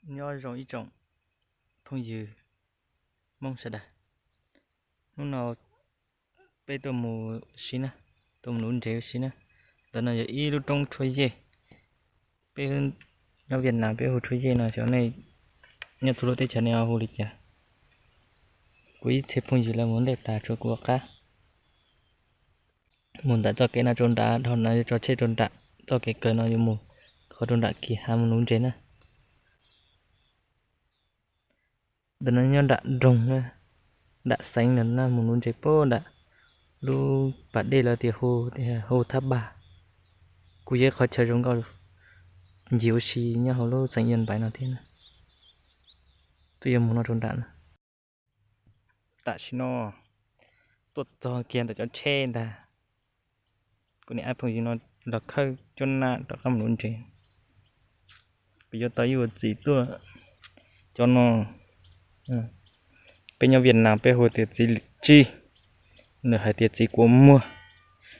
Nyob zoo ib tsoom phooj ywg Hmoob sawv daws, hnub no peb tuaj mus si na, tuaj mus nuv ntses ua si na. Ntawm no yog ib lub roob tshuaj yej, peb nyob Viaj Nam peb hu tshuaj yej no, xyov nej nyob txhua lub teb chaws nej ho hu li cas. Kuv ib txhia phooj ywg lawv mus ntej tas tshuav kuv ua qab mus ntawm txoj kev no rau nram, dhau no yuav tso tsheb rau nram txoj kev kawg no yuav mus qhov rau nram kis hav mus nuv ntses na. Ntawm no nyob nram nroog na, nram xeev na, mus nuv ntses puag nram lub pas dej lawv tias hu, hu Thab Paj. Kuj yog ib qhov chaw zoo nkauj ncig ua si nyob hauv lub xeev Yaj Npaiv no thiab na. Twb yuav mus no rau nram na. Tam sim no tuaj txog kiag ntawm cov tsheb ntag. Kuv niam ab phooj ywg no los khawb cuab nab rov qab mus nuv ntses. Kuv yuav tau ib ua txiv tuaj, cov no peb nyob Viaj Nam peb hu tias txiv lwm tsib, nws hais tias txiv kua muag.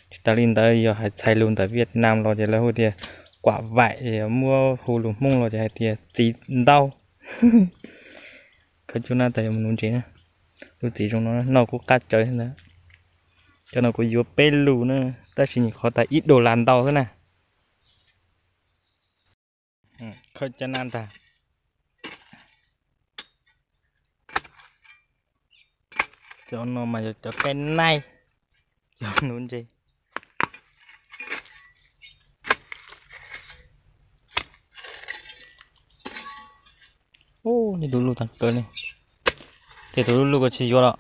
Tsis tas li ntawd yog hais txhais lus ntawm Viaj Nam los ces lawv hu tias kuam vaim, muab hu lus Hmoob los ces hais tias txiv ntaub. Khawb cuab nab tas yuav mus nuv ntses na. Lub txiv zoo no noj kuj qab tsawv ntag. Cov no kuv yuav peb lus na, tab sis nyuam qhuav tas ib dollar ntau xwb na. Khawb cuab nab ntag. Cov no mas yog cov kaij naij, cov nuv ntses. Ub, nej tus luj tag kawg li. Tej tus luj luj ko tsis yuav los.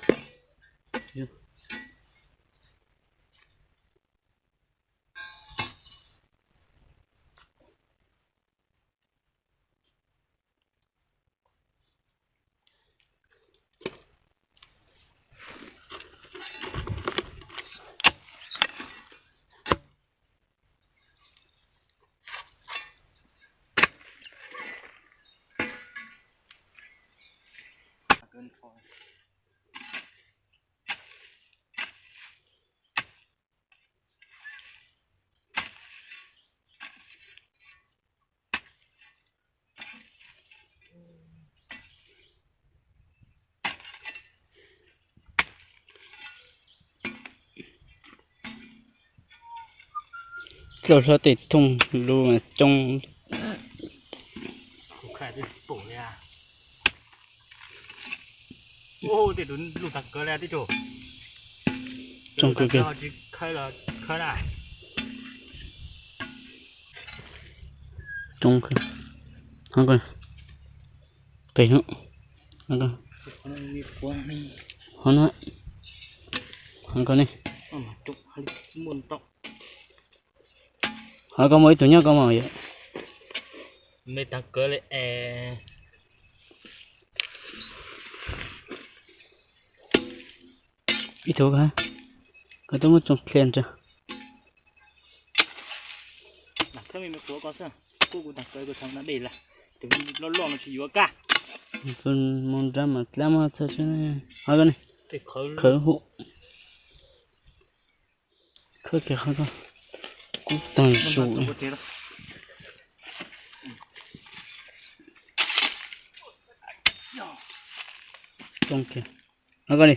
Txoj hlob tej thooj lub mas coob. Coob kawg. Coob kawg. Pem no. Ho no. Ho ko ne. Ho koj muaj ib tug nyob koj mas yom. Ib tug koj twb muab tsoo dlhia ntsa. Mus nrab mas dlab muab txhawj, ho ko ne. Khawv hu. Khawb kiag qhov ko, kub tag zus. Ho ko ne.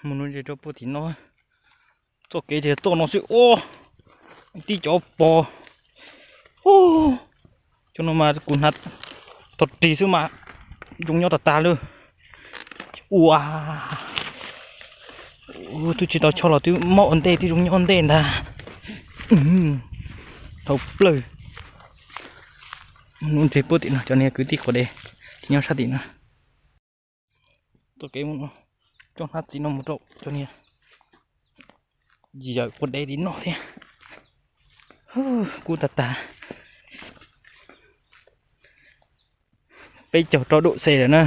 Mus nuv ntses rau puag tim no, txoj kev ces txoj no xwb os, tib cov pos. Cov no mas kuv hnav tog rig xwb mas zoo nyob tag tag li. Ua, twb tsis tau choj los twb mob ua ntej twb zoo nyob ua ntej ntag. Thaum plawg, nuv ntses puag tim no, cov niag kwv tij quav dev nyob sab tim no. Txoj kev mus no, coj hnab txiv no mus rau cov niag yawm quav dev tim no thiab. Kub tag tag. Peb caug rau dum xes lawm na.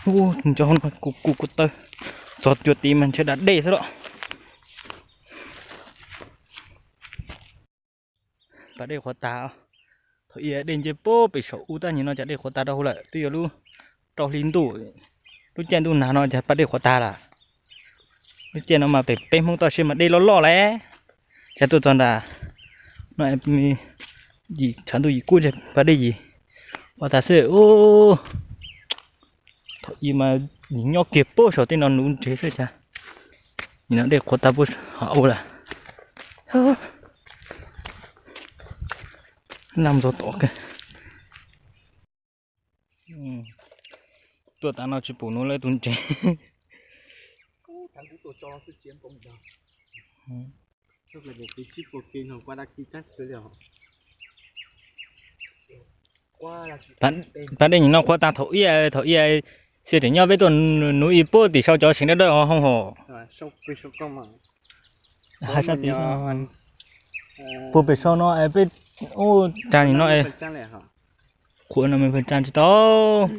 Cov no kuv kuv kuv taw txog cuag tid mas ntshe da dej xwb los. Pas dej qhuav tag. Thaum ub dej nce puag pem saum ub, tab sis no cas dej qhuav tag rau hauv lawm, twb yuav lub rau hli ntuj, lub caij ntuj nag no cas pas dej qhuav tag lawm. Lub caij no mas pem peb Hmoob toj siab mas dej loj loj lawm. Cas tuaj txog nram no, yim tshav ntuj yim kub, pas dej yim, pas tas xwb. Ub, thaum ub mas nyob kiag puag saum tej no nuv ntses xwb cas nim no dej qhuav tag puag hauv lawm. Nag ntxhov tom kawg. Tuaj tav no tsis pom nuv lawv tus ntses. Pas dej nim no qhuav tag thaum ub, thaum ub xia tseem nyob peb tuaj nuv ib puag tim sau cov seem dawb dawb hauv hos. Puag pem sau no peb, ub, tag nim no qhuav no me pag tsa tsis tau.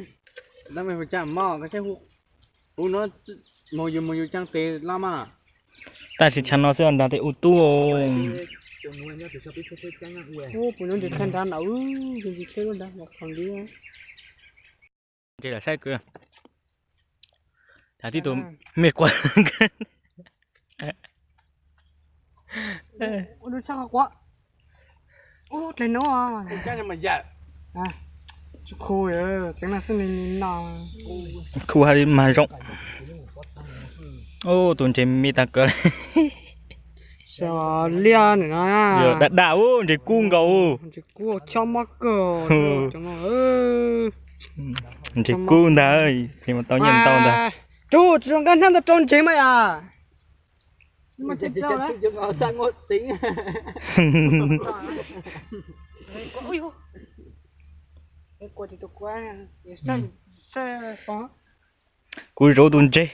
Tab sis tshav no xwb nrad tej ub tub. Ntses lam saib kawg. Thaum tib tug me quav. Khu hais li mas zoo. Ub, tus ntses me tag kawg li. Liaj daj daj, ub, ntses kub nkaus. Ntses kub chob mob kawg. Ntses kub ntag, tau nyiaj ntau ntag. Tub, tsis zoo nkag hnab ntawd rau ntses mas yom. Kuv zov tus ntses.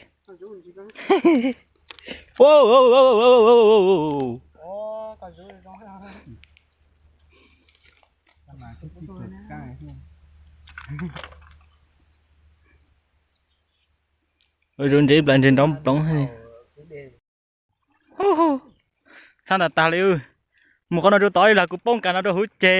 Zov ntses plas ntses nrov ploov. Txhab tas tas li. Mus qhov no rau tod ib lag kuv poob kas no rau hauv ceg.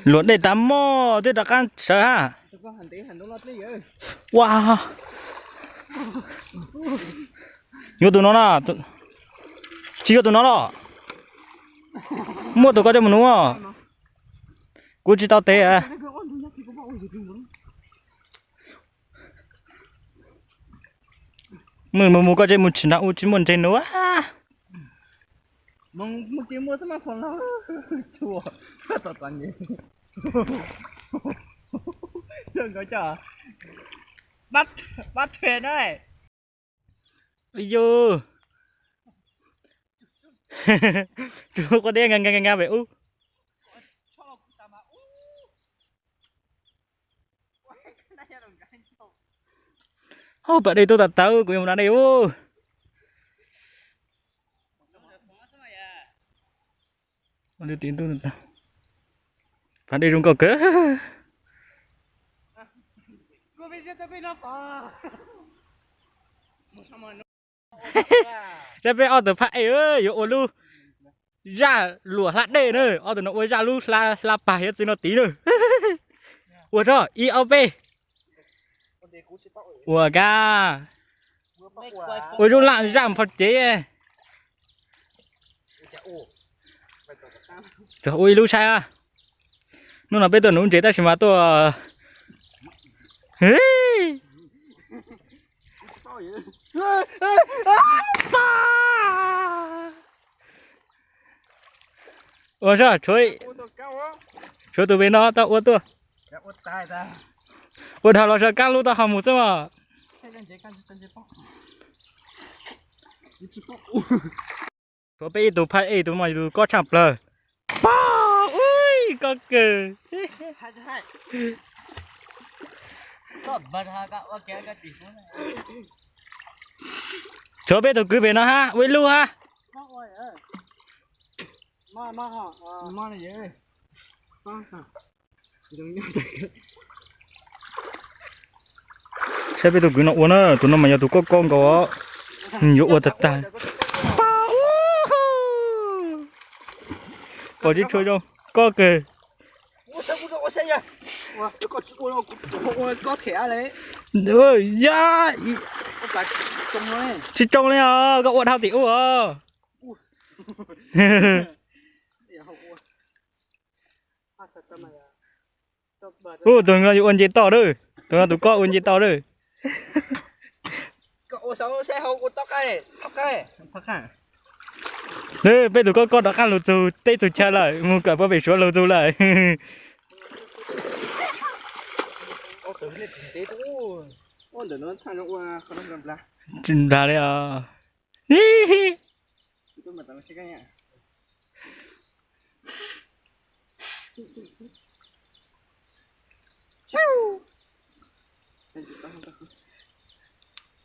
Luam dej tas mog, twb rov qab sawv hab. Ua, yuav tus no na, tsis yuav tus no los. Muab tus ko coj mus nuv. Kuv tsis tau tes. Mus mus mus, koj tseem mus tsis nrag ua tsis muaj ntses nuv. Yus, tus quav dej nqa nqa nqa pem ub. Hauv pas dej tuaj tas tawv, kuv yuav mus da dej ub. Pas dej zoo nkauj kawg. Saib peb ob tug phaj ej yuav ua lub zaj luam hla dej na, ob tug no ua zaj lub hla pag hiav txwv no tid na. Ua tso ib ob peb. Ua kab, ua lub laj zaj npho cev. Ua ib lub saib. Hnub no peb tuaj nuv ntses tab sis mas tuaj ua, tshuav tus pem no tau ua tuaj. Ua dhau los sawv kab lub taub hau mus xwb mas. Tshuav peb ib tug phaj ej, ib tug mas yus tus kob tshaj plawg. Pog, ui, kob kawg. Tshuav peb tug kwv pem no hab, ua ib lub hab. Saib peb tug kwv no ua na, tus no mas yog tus kob kob nkaus os, yuav ua tag tag. Pog, ub, Pom tsis tshua zoo, koj kawg. Ya, tsis tsoo li os, koj ua dhau tim ub os. Ub, tus no yuav ua nce toj lawm, tus no tus koj ua nce toj lawm. Peb tus koj koj rov qab lug txug teb txug chaw lawm, mus kawm puag pem Suav lug txug lawm. Tsis nplag li os.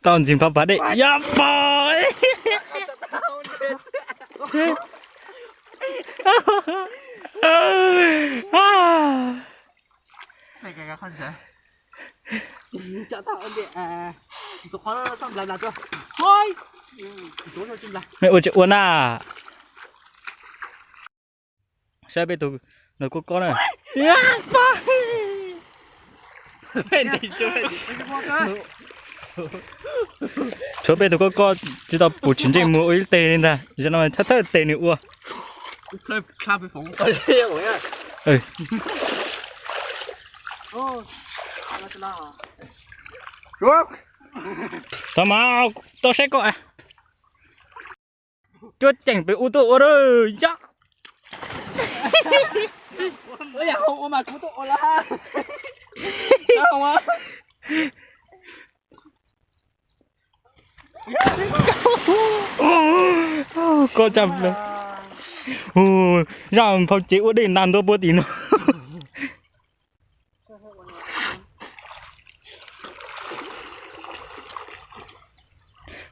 Tau ntxiv phav pas dej yog pog. Ua tsis ua na. Saib peb tus no koj koj na. Tshuav peb tus koj koj tsis tau pum tsis ntsej muag ua ib teg li ntag, zaum no thawj thawj tes nws ua. Tau mas, tau saib koj. Cuab ceem pem ub tuaj ua yog. Koj tsa, zaj phau cev ua dej nta ntua puag tim no.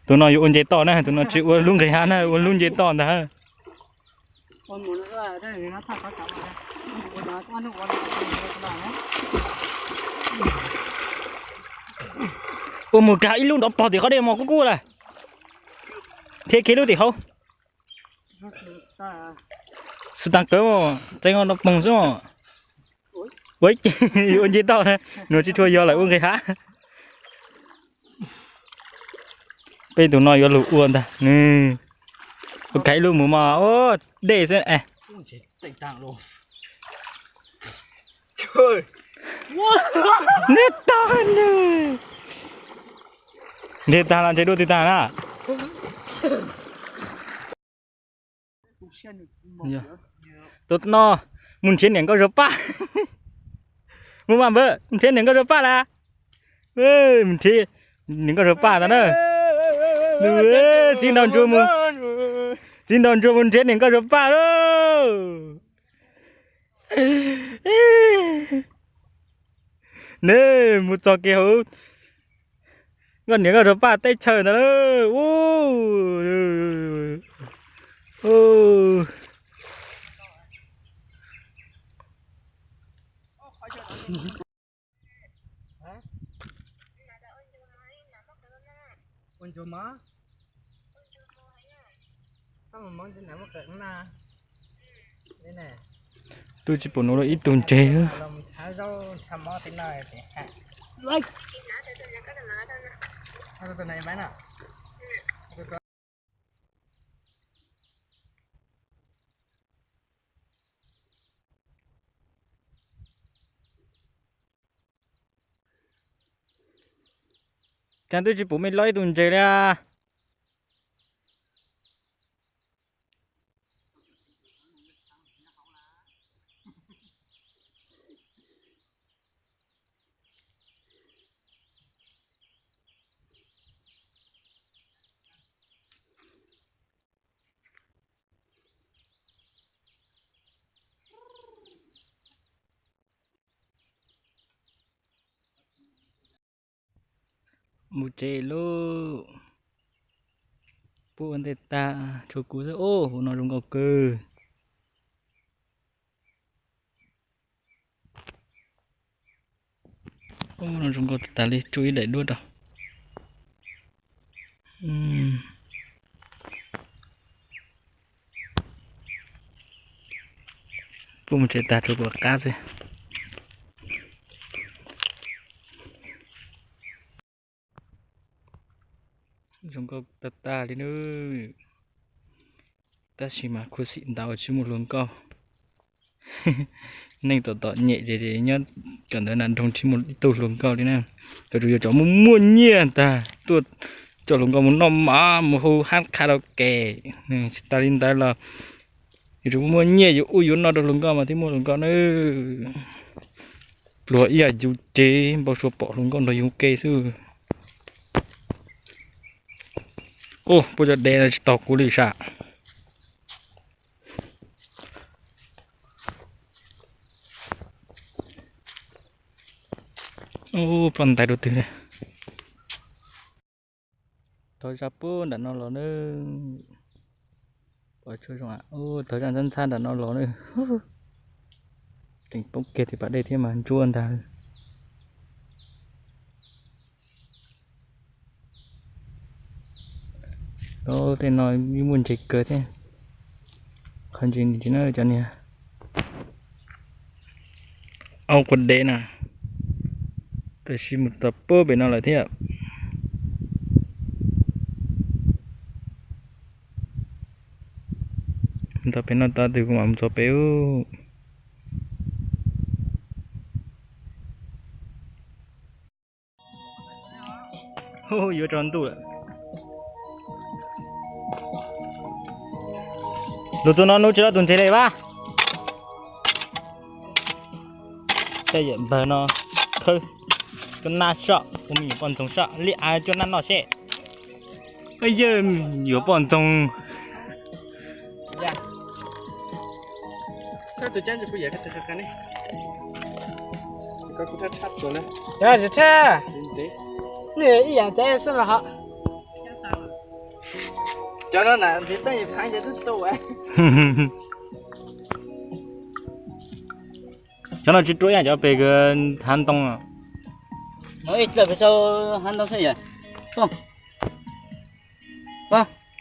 Tus no yuav ua nce toj na, tus no tsis ua lub nqis hav na, ua lub nce toj ntag. Ua mus kag ib lub nrov pog tim qhov dej mos kub kub lawm, thiab kiag lub tim hauv. Xwb tag kawg, tseeb no poog xwb. Ua nce toj na, nws tsis tshua yog lawm ua nqis hav. Peb tus no yuav lug ua ntag. Ua kag ib lub mus mas dej xwb. Nrhiav tag, nrhiav tag los nrhiav dua twg tag na. Tus no mus nrhiav niam nkauj Zuag Paj. Mus mas npawg, mus nrhiav niam nkauj Zuag Paj las. Mus nrhiav niam nkauj Zuag Paj ntag na. Txiv nraug ntsuag mus, txiv nraug ntsuag mus nrhiav niam nkauj Zuag Paj lauj. Nws mus txog kiag hauv nkauj niam nkauj Zuag Paj teb chaws ntag lauj. Twb tsis pom nws ua ib tug ntses. Cas twb tsis pom me lob ib tug ntses li. Mus tsev lauj. Puab ua ntej tag tshuav kuv xwb. Ub, hauv no zoo nkauj kawg. Ub, no zoo nkauj tas li, tsuj ib daim duab rau. Kuj mus tsev tag rau kuv qab xwb. Zoo nkauj tag tag li nawb. Tab sis mas khuv xim ntau tsis muaj hluas nkauj. Neej tom tom nyem ces nyob cov ntawd na nroog tsis muaj ib tug hluas nkauj li na. Cov tsuas yog cov muaj muaj nyiaj ntag tuaj coj hluas nkauj mus noj mov mus hu hab kha rau ke. Tsis tas li ntawd los yus tsuas muaj nyiaj yuav ub yuav no rau hluas nkauj mas thiaj muaj hluas nkauj na. Pluag ib yam yus cev npau suav pom hluas nkauj nrog yus ua ke xwb. Ub, puab cov dev no tsis tau kuv li sas. Ub, ploj ntais rau twg li. Thov zaj puag nram no los na. Pom tshuaj zoo, thov zaj ntxhab ntxhab nram no los na. Tseem poob kiag tim pas dej thiab mas ntsuab ntag. Tej no yeej muaj ntses kawg thiab. Qhov ntses ntsis na cov niag au quas dev na, tab sis mus txog puag pem no lawm thiab. Mus txog pem no tod twg kuv mam mus txog pem ub. Yuav tsaus ntuj lawm. Lug tus no nub tsis loj tus ntxhais li vas. Tej yam npawg no khawb cuab nab soj, ua me nyuam poj ntxoog soj, li av cuab nab noj seb. Yawg yuav poj ntxoog. Ib yam cov xwb los hov. Cov no na ntiv teej phav cov tub tu. Cov no tsis ruam ib yam cov pem hav ntoo. Ib txawm pem sau hav ntoo xwb yom.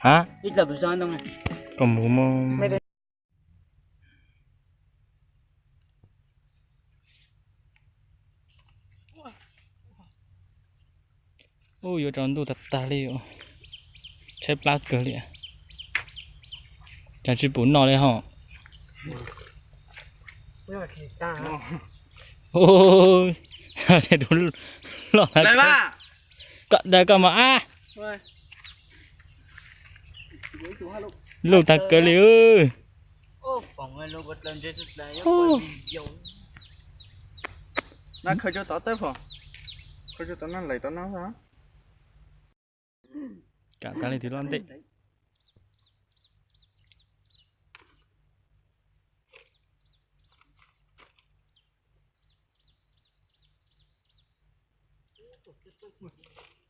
Ha? Ib txawm pem sau hav ntoo. Koj mus mus. Ub, yuav tsaus ntuj tag tag li, tshaib plab kawg li. Cas tsis pum noj li ho. Tus loj tag, koj dag koj mas ab. Luj tag kawg li. Kam tag li tus loj ntej.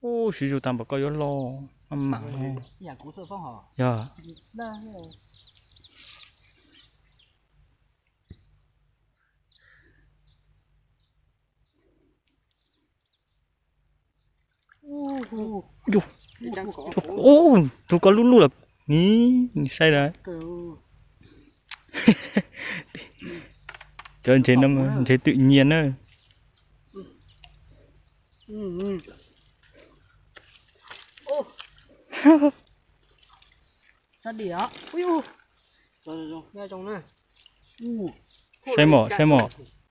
Ub, siv zug tag npaum koj yuav loj maj mam. Yog. Ub, tus koj lub lub lawm ni, saib lawm. Cov ntshe no ntshe twm nyias na. Saib mom, saib mom.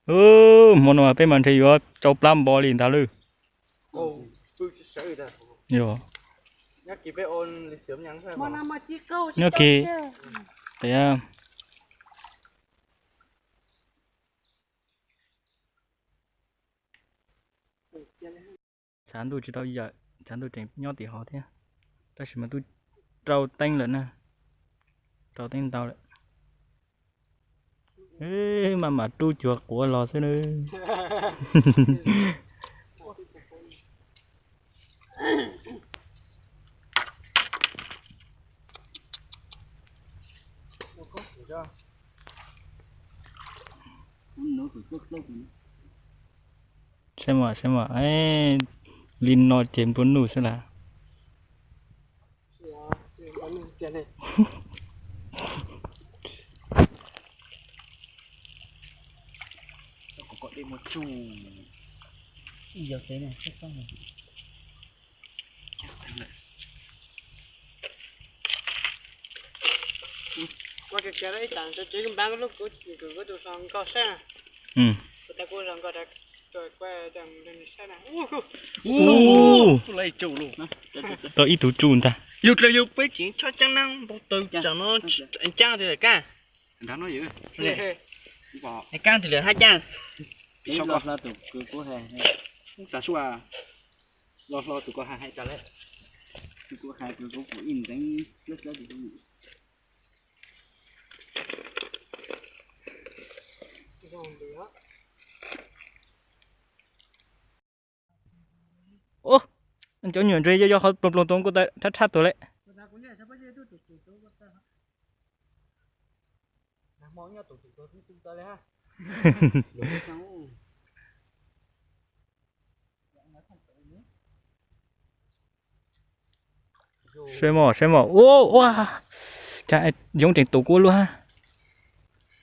Hmo no peb mas ntshe yuav tsau plab npo li ntag lawm. Nyob kiag tias tshav ntuj tsis tau yawm, tshav ntuj tseem nyob tim hov thiab, tab sis mas twb rau teeb lawm na, rau teeb ntau lawm. Maj mam rub cuag quav los xwb na. Saib mas, saib mas, li no ces nplua nuj xwb las. Tau ib tug tsuj ntag. Yus dlawg yus peb tseem choj caab nab npau taws tsam no caab twg lawm kab. Caab twg lawm hab caab. Tag sua, los hlo tus ko hais hais tas lawm. Tus ko hais tus ko ib ntxeev. Ub, cov nyuam ntses yog yog qhov ploog ploog tus ko tas rhab rhab tuag lawm. Saib mog, saib mog, ua, cas yoov tseem tus kuv luaj hab.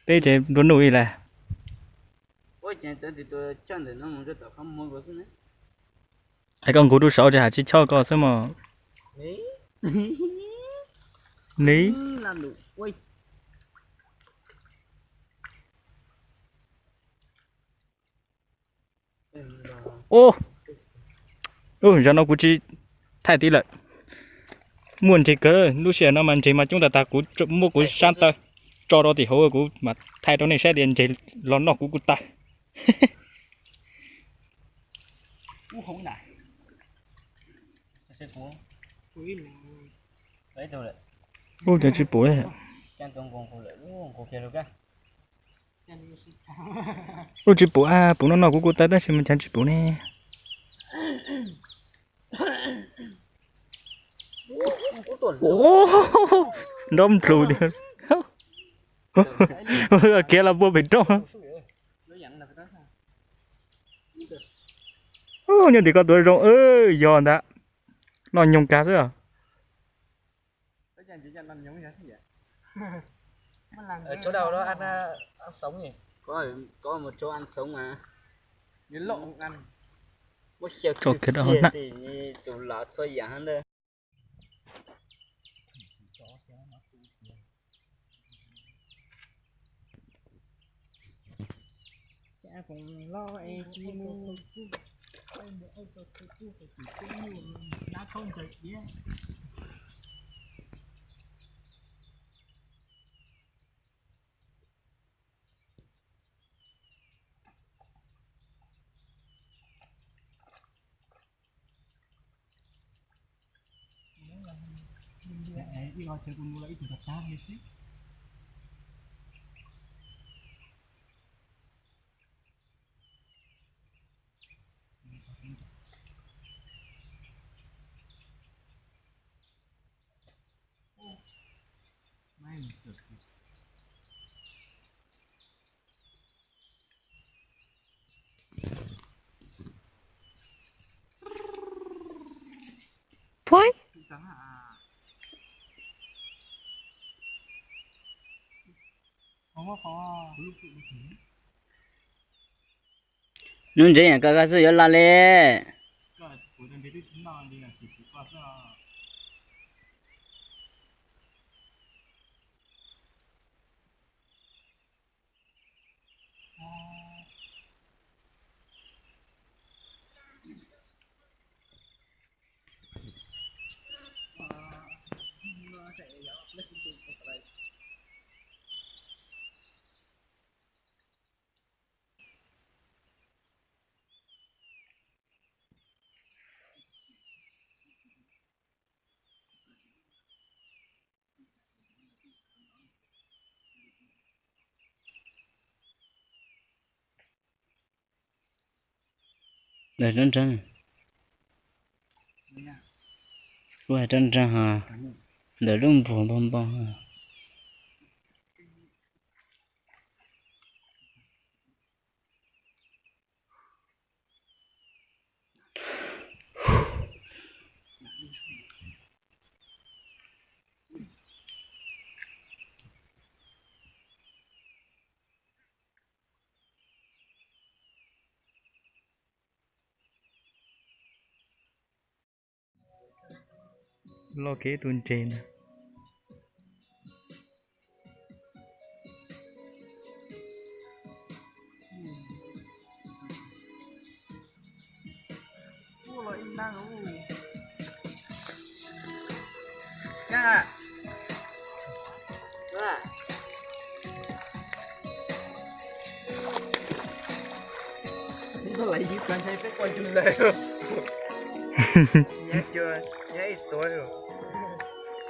Peb ces nrua nuj li lawm. Es koj nqus rau saud ces has tsis choj koj xwb mog. Ni. Ub, zaum no kuv tsis thaij tib lawm. Muaj ntses kawg, lub sij hawm no mas ntses mas coob tas tas, kuv muab kuv sab taw tso rau tim hauv kuv mam thaij rau nej saib tias ntses los noj kuv kuj tag. Ub, cas tsis pum. Ub, tsis pum, pum noj noj kuv kuj tag tab sis mas cas tsis pum ne. Nrov nplhus tiag. Khiav los puag pem roob. Nyob tim ko tuav zoo, yog ntag. Noj nyoog kag xwb. Tso kiag rau hauv hnab. Puag. Nuv ntsev yam koj koj xwb yuav laj li. Ntawm rab nreeg, kuv hais rab nreeg hos, ntawm lub npuag npau npau. Loj kiag ib tug ntses ntag.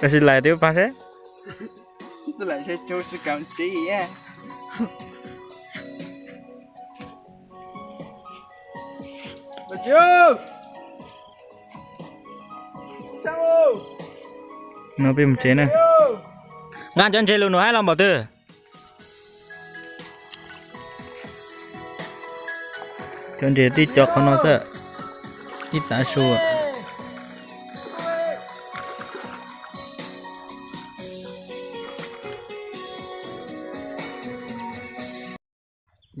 Tab sis lais twb pab seb. No peb mus tsev na. Nqa cov ntses lus nus haib los npaum twg? Cov ntses tib co qhov no xwb, ib tav su.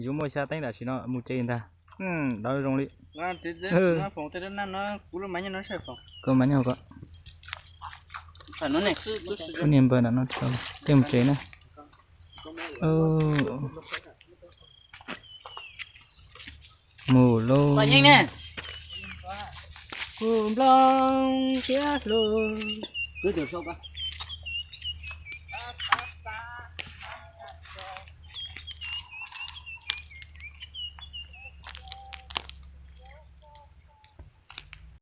Yuav muaj xya teeb tam sim no mus tsev ntag. Dov zoo li. Kuv mas nyob ko. Niag npawg nram no tej mus tsev na. Mus lauj. Nplooj thiab hlub.